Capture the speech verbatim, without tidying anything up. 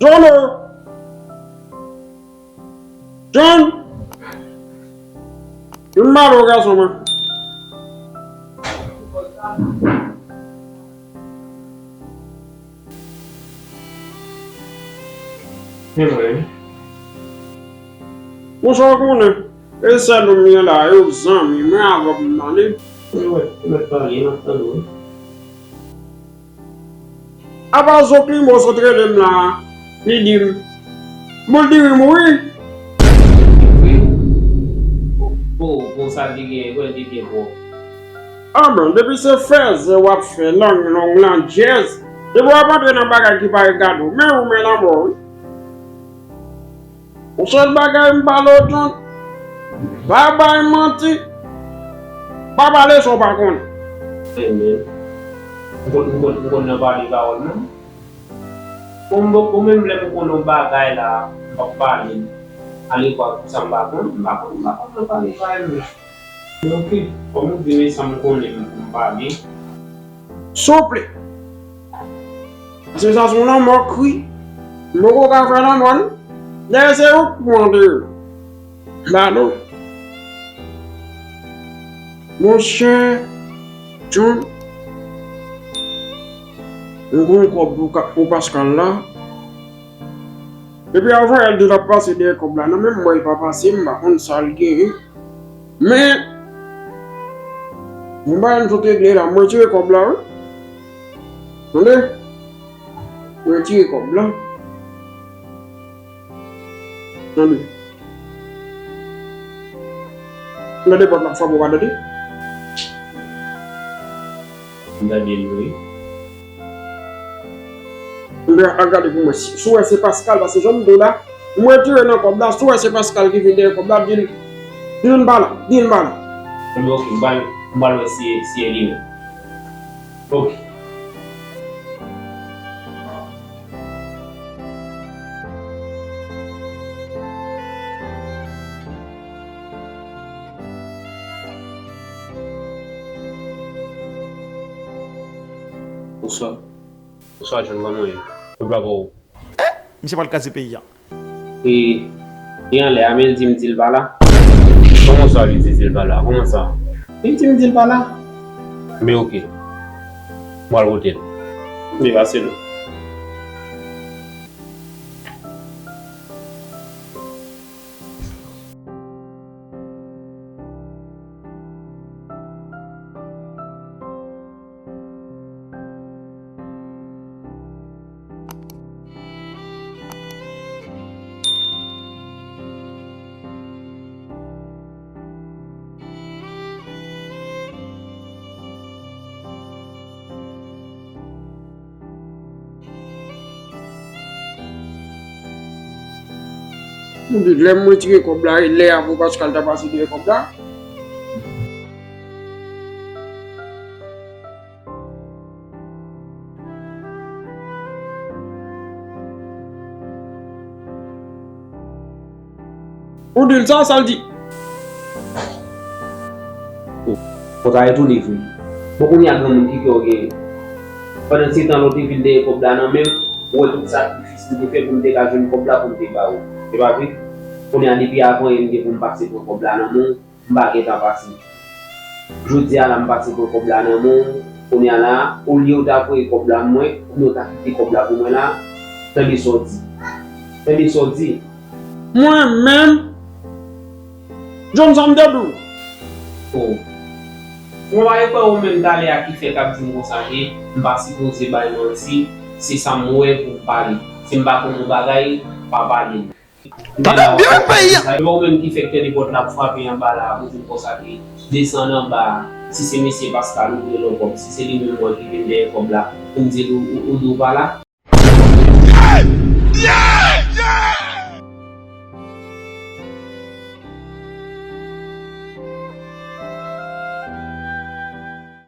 John! John! Vin ba nou gason mwen. Men mwen. Bonswa, w konnen. E sèl ou m ye la, e w zanmi mwen avè w m nan li. Mwen wè, mwen pale, m ap tande w. Apa Zokimo sot rele m la, li di m, Boul diri mouri. Wi. Bon, bon, sa li gen, wè, li gen bon. Anben, depi se fèzè w ap fè, lang long, landjèz, depi w ap antre nan bagay ki pa regade w, men ou, men lanmò, wi. Yon sèl bagay m pale w, John, pa bay manti, pa pale sa w pa konnen. Amen. M konn, m konn, m konn nan pale pawòl, non. Ou m-, ou menm lè m konn yon bagay la, m p ap pale l. Alevwa pou sa m pa konn, m pa konn, m pa konn nan pale pawòl, non. Men oke, kòm ou di men sa m konnen m pou m pale. Souple. Paske sa se yon lanmò kri. M poko ka fè lanmò, non. Dayè se ou k mande. Ba nou. Monchè John, m gen yon kòb pou ka-, pou Pascal la. Epi avan yè l di l ap pase dèyè kòb la nan men m, m wè l pa pase, m pa konn sa l genyen. Men, yon bagay m sot regle la, m retire kòb la, wi. Tande? M retire kòb la. Tande. M tande pòt la ap frape, ou pa tande? M tande l, wi. Ebyen, al gade pou mwen. Si, si w wè se Pascal, paske jan m di w la, m retire nan kòb la, si w wè se Pascal ki vin dèyè kòb la, di l, di l m pa la, di l m pa la. Ebyen, oke, m pral, m pral wè si, si e li menm. Oke. Bonswa. Bonswa, John, kòman w ye? Kòb la ba w. Eh, misye pral kraze peyi a. E, li anlè a, men l di m di l pa la. Kòman sa, li di di l pa la? Kòman sa? Li di m di l pa la. Men oke. M pral kote l. Men pase non. M di, lè m retire kòb la, e lè a pou Pascal ta pase dèyè kòb la. Ou di l sa, sa l di? Ou, ou ta etone vre. Bon, kounye a granmoun ki kè w genyen? Pandan se tan la w te vin dèyè kòb la nan men m, ou wè tout sakrifis m te fè pou m te ka jwenn kòb la pou m te ba ou. Se pa vre? Kounye a depi avan yè m gen pou m pase pran kòb la nan men w, m pa gentan pase. Jodi a la m pase pran kòb la nan men w, kounye a la, olye w ta voye kòb la mwen, kounye a w ta kite kòb la pou mwen la, tande sa w di. Tande sa w di. Mwen menm, John, sa m te di w? Oh. Mwen pa kwè ou menm talè a ki fè k ap di m konsa ke m pa sipoze bay manti, se sa m wè pou m pale. Si m pa konn yon bagay, pa pale m. Tande byen peyi a. Sa yo menm ki fè k tande pòt la ap frape anba la, pou di m konsa ke desann anba a, si se mesye Pascal ou vle lòkòb, si se li menm mwen ki vin dèyè kòb la, pou m di l ou, ou, ou di w pa la.